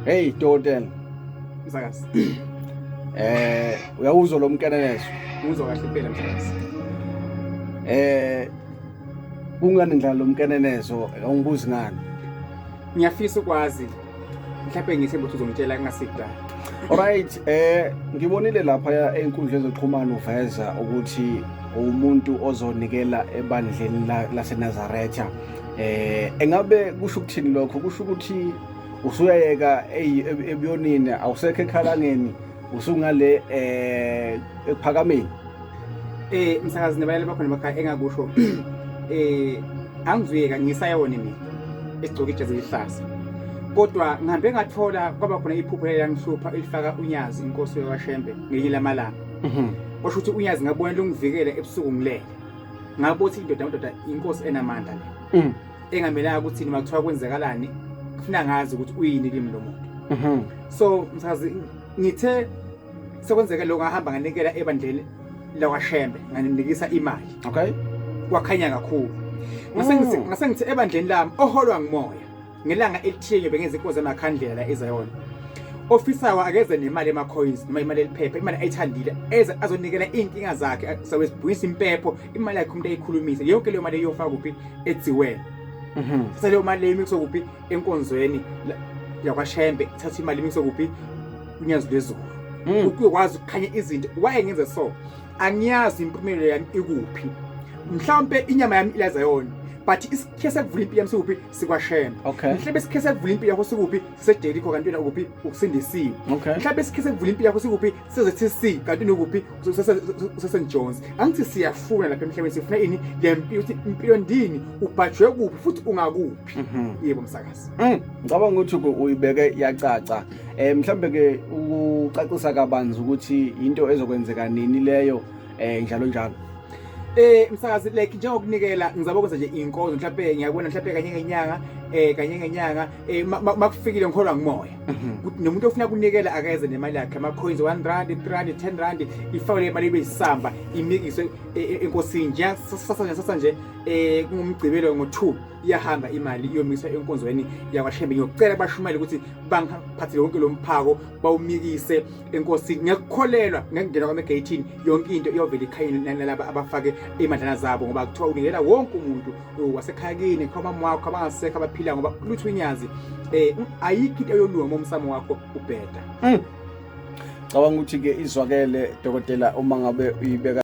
Hey dokotela. Msakazi. Uyawuzwa lo mkenenezo? Ngizwa kahle impela msakazi. Kungani ndlala lo mkenenezo awungibuzi ngani? Ngiyafisa ukwazi. Mhlawumbe ngithemba ukuthi uzongitshela kungasikudala. Alright, ngibonile lapha einkundleni zokuxhumana uveza ukuthi umuntu ozonikela ebandleni laseNazaretha. Engabe kusho ukuthini lokho? Kusho ukuthi usuyayeka ebuyonini, awusekho ekhalangeni, usungale ekuphakameni. Msakazi nebayale bakhona emakhaya engakusho angizuyeka ngisayona mina esigcoka ijazi elihlaza. Kodwa ngihambe ngathola kwaba khona iphupho elangihlupha elifaka unyazi inkosi yakwaShembe ngelinye lamalanga. Kwasho ukuthi unyazi ngabona lungivikela ebusuku ngilele. Ngabona ukuthi indoda amadoda inkosi enamandla le. Engamelanga ukuthi noma kuthiwa kwenzekalani kufuna ngazi ukuthi uyini kimi lo muntu. So msakazi ngithe sekwenzeke lokho ngahamba nganikela ebandleni lakwaShembe nganikisa imali. Okay. Kwakhanya kakhulu. Ngase ngithi ebandleni lami oholwa ngumoya ngelanga elithile ngiyobe ngenza inkozi emakhandlela la eZion. Ofisayo akeze nemali ema coins noma imali eliphepha, imali ayithandile eze azonikela inkinga zakhe, sabe sibuyisa impepho, imali yakhe umuntu ayikhulumise yonke leyo mali iyofaka kuphi edziweni. Sasa leyo mali leyo imikiswe kuphi enkonzweni yakwaShembe, ithatha imali imikiswe kuphi unyazi lwezulu. Ukuyokwazi ukukhanya izinto. Why ngenze so? Angiyazi impumelelo yami ikuphi. Mhlawumbe inyama yami ilaza yona, but isikhe sekuvula impilo yami sikuphi sikwaShembe. Mhlawumbe isikhe sekuvula impilo yakho sikuphi siseJericho, kanti wena ukuphi ukusindisiwe. Mhlawumbe isikhe sekuvula impilo yakho sikuphi size-TC, kanti wena ukuphi usese Jones. Angithi siyafuna lapha emhlabeni, sifuna ini le mpilo, ukuthi impilo ndini ubhajwe kuphi futhi ungakuphi. Yebo msakazi. Ngicabanga ukuthi uyibeke yacaca. Mhlambe ke ukucacisa kabanzi ukuthi into ezokwenzeka nini leyo njalo njalo. Msakazi, like njengokunikela ngizama ukwenza nje inkonzo mhlawumbe ngiyabona mhlawumbe kanye ngenyanga kanye ngenyanga makufikile ngikholwa ngumoya. Ukuthi nomuntu ofuna ukunikela akeze nemali yakhe, ama coins 1 rand, 3 rand, 10 rand, ifake le mali ibe isamba imikiswe enkosini. Nje sasa nje kungumgcibelo ngo2 iyahamba imali iyomiswa enkonzweni yakwaShembe. Ngiyocela abashumayeli ukuthi bangiphathele wonke lo mphako bawumikise enkosini. Ngiyakukholelwa ngekungena kwami egeyithini yonke into iyovela ikhanye nalaba abafake imadlana zabo, ngoba kuthiwa unikela wonke umuntu wasekhaya kini, khoma wakho abangasekho abaphila, ngoba lutho unyazi ayikho into eyolunga uma umsamo wakho ubheda. Cabanga ukuthi ke izwakele dokotela uma ngabe uyibeka.